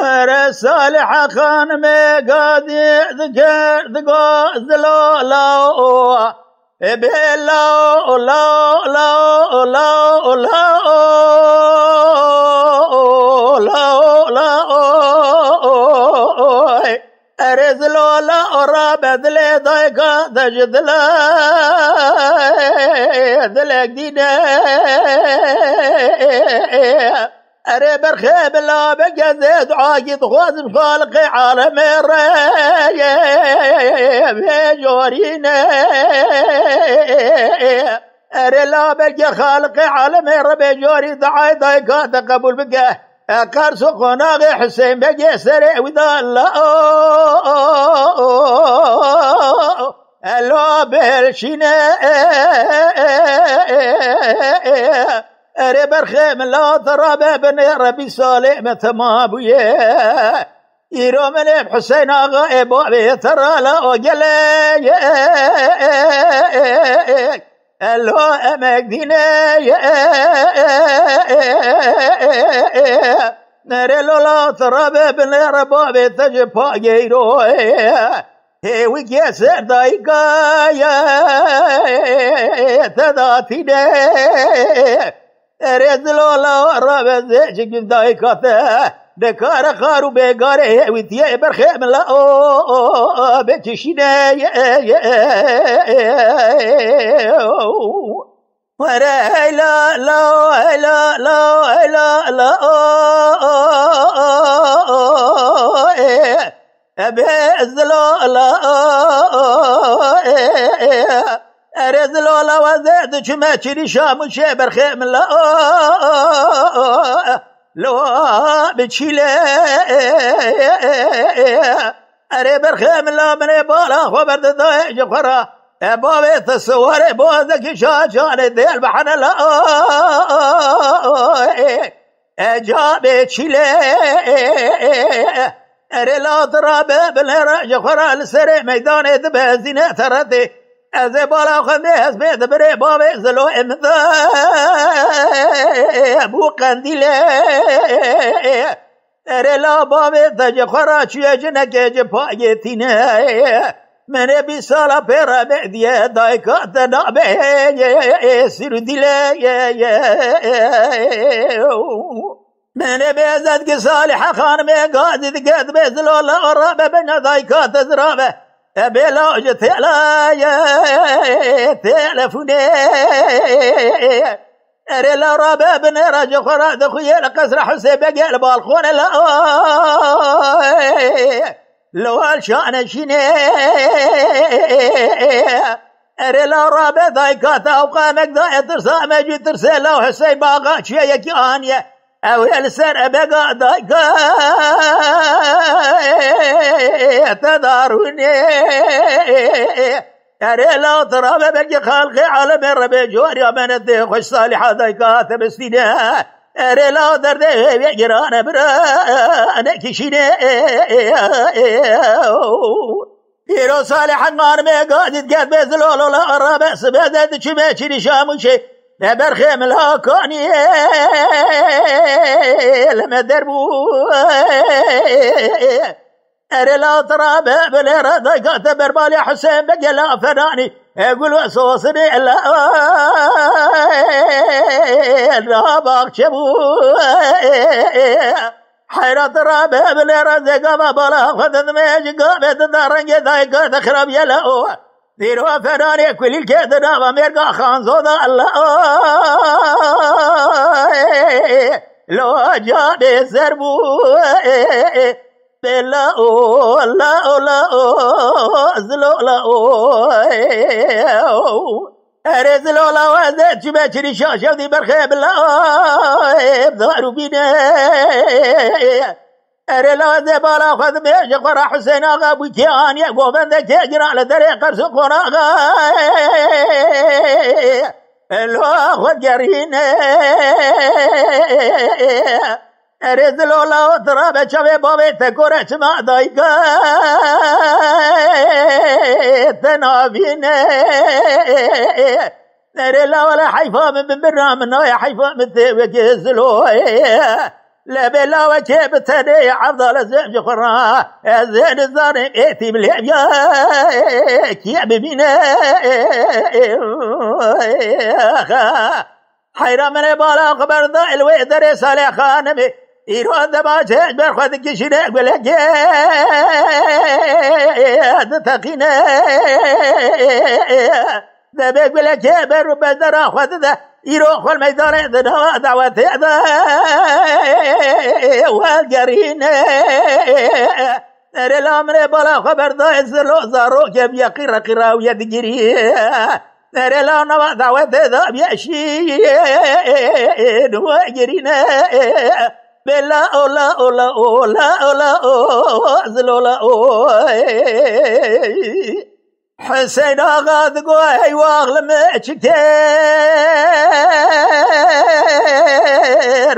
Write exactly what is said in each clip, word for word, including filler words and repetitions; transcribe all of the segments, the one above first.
Ere Saliha xanimê gadî dikir, digo zilo lao. Ê bê lao, lao, lao, lao, lao, lao. Erê zilo lao rabe dilê dayka te ji dilê, dilek dîne. Erê berxê bila bike zê duakî dixwazim Xaliqê alemê re vê jorîne. Erê la belkê Xaliqê alemê re bê jorî duayê dayka te qebûl bike. E qers û qonaxê Husên Begê serê wî da la elo bêlşîne. Erê berxê min la te rabe binê re bîst salê me tema bûye. Îro min ê bi Huseyna Axa ê bavê te re la o gelê ye. Elo emek dîne ye. Nerê lola te rabe binê re bavê te ji pa geyro ye. Hêwikê ser dayika ye te datîne. Erê zilola rabe zê ji gundayika te. Dikare xar û bêgarê hêwîtiye berxê min la o, o, o, bikişîne. Were heyla la, heyla la, heyla la o, o, o, o, e. Ebe zilala, erê zilala weze diçime çirî Şamûşê berxê min la, lo biçîle. Erê berxê min la min ê bala xwe berdidayê ji xwe re. E bavê te siwarê bazekî şacanê dêl bihene la. Ecabê çîlê. Erê la dirabe binê re ji xwe re li serê meydanê dibezîne teretê. Ez ê bala xwe dê hespê dibirê bavê ziloyê min de bû qendîlê. Erê la bavê te ji xwe re çûye jinekê ji payê tîne. Min ê bîst sala pê re bêdiye dayika te nabê sirûdîlê. Min ê bêzet ki Salîhe xanimê gazî dike dibê zilala rabe bine dayika te zirabe. E bê la ji têla ye têlefonê. Erê la rabe binê re ji xwe re dixuye li qesra Husê Begê li balxonê la. Li wal şane şînê. Erê la rabe dayka te ewqa emek daye tirsa me jî tirsê la Husey baxa çiye yekî aniye. Ew ê li ser ebega dayka te darûnê. Erê la tirabe belkî xalqê alemê rebê coriya me ne tê xweş Salîha dayka te bistîne. Erê la derdê wê vê girane bira nekişîne. Îro Salîha xanimê gadî diket bê zilolola rabe sibe de diçime çirî Şamûşê. Ne berxê min la kanî li me derbû. Erê la tirabe bilê re dayka te berbalê Husên Begê la Fenanî. E gul ve sosinê la, la baxçe bû. Heyra tirabe bilê re zê gava bala xwe didimê ji gavê dida rengê dayka te xirabiye la o. Dîro Fenanê kulîlkê di nava mêrga Xanzo de la o. Lo canê ser bû. Bê la o, la o, la o, zilo la o. Erê zilo la weze çime çirî şaşev dî berxê bila. Darû bîne. Erê la weze bala xwe dibê ji xwe re Husên Axa bû kê aniye govendekê giran li derê qers û qonaxa. Lo xwe gerîne. Erê zilo la o tirabe çavê bavê te kore çima dayika te navîne. Erê la wele heyfa min bibira min nayê heyfa min tê wekê ziloyê. Lê bê lawekê bi tenê Evdal ez ê ji xwe ra, ez ê nizanim êtîm lê ya kê bibîne. Heyra min ê bala xwe berda el wê derê Salê Xanimê. Îro dema çêj ber xwe dikişîne gulekê diteqîne. Debê gulekê ber û bedera xwe dide. Îro xwe meydanê di nava dawetê de welgerîne. Erê la min ê bala xwe berdayê zilo zarokê biye qîra qîra û ye digirî. Erê la nava dawetê de biye şîn û gerîne. Bê la o la o la o la o la o zilo la o. Hüseyn Axa digo, "Hey waxlim çi kêr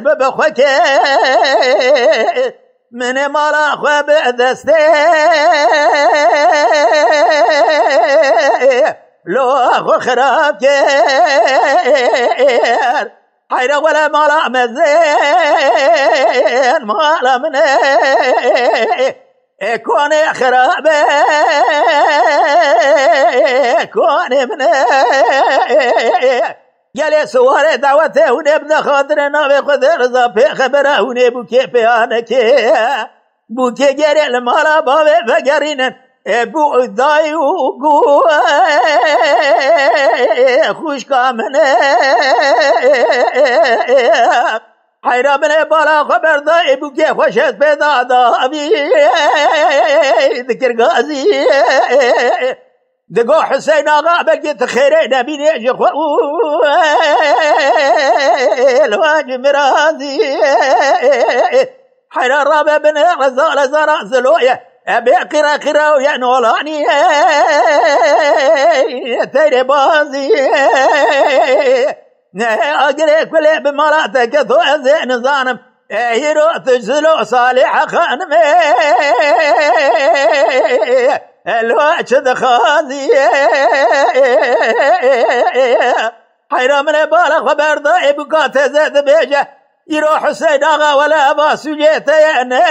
bibe xwe kêr, min ê mala xwe bi destê lo xwe xirab kêr." Heyra wele mala mezin, mala min e. E konê xirabe, konê min e. Gelê siwarê dawetê hûn ê bide xatirê navê Xwedê Reza pê xebera hûn ê bûkê pê anekê. Bûkê gerê li mala bavê vegerînin. E bû dayî û gu xwişka min e. Heyra min ê bala xwe berda, ê bûkê xweş ez pê da davî dikir gazî. Digo Hüseyn Axa, belkî tu xêrê nebînê ji xwe û li wan ji min razî. Heyra rabe binê Reza, Reza ra ziloye. E bê qîra qîra û ye nolanî. Teyrê bazî. Ne agirê kulê bi mala te keto ez ê nizanim. E hîro tu zilo Salîha Xanim e. E lo çi dixwazî? Heyra min ê bala xwe berda ê bûka teze dibêje. Îro Huseyna Axa wele eva sûcê te ye ne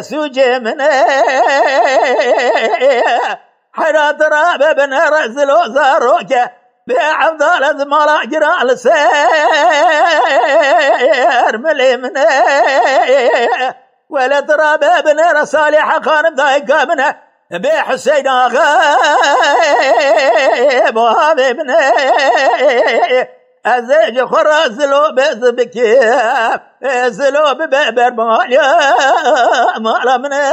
sûcê min e. Heyra tu rabe binêre zilo zaroke. Bê Evdal ez mala giran li ser milê min e. Wele tu rabe binêre Salîha Xanim dayika min e. Bê Huseyna Axa bavê min e. Ez ê ji xwe re zilo bez bikim. Zilo bibe ber mala, mala min e.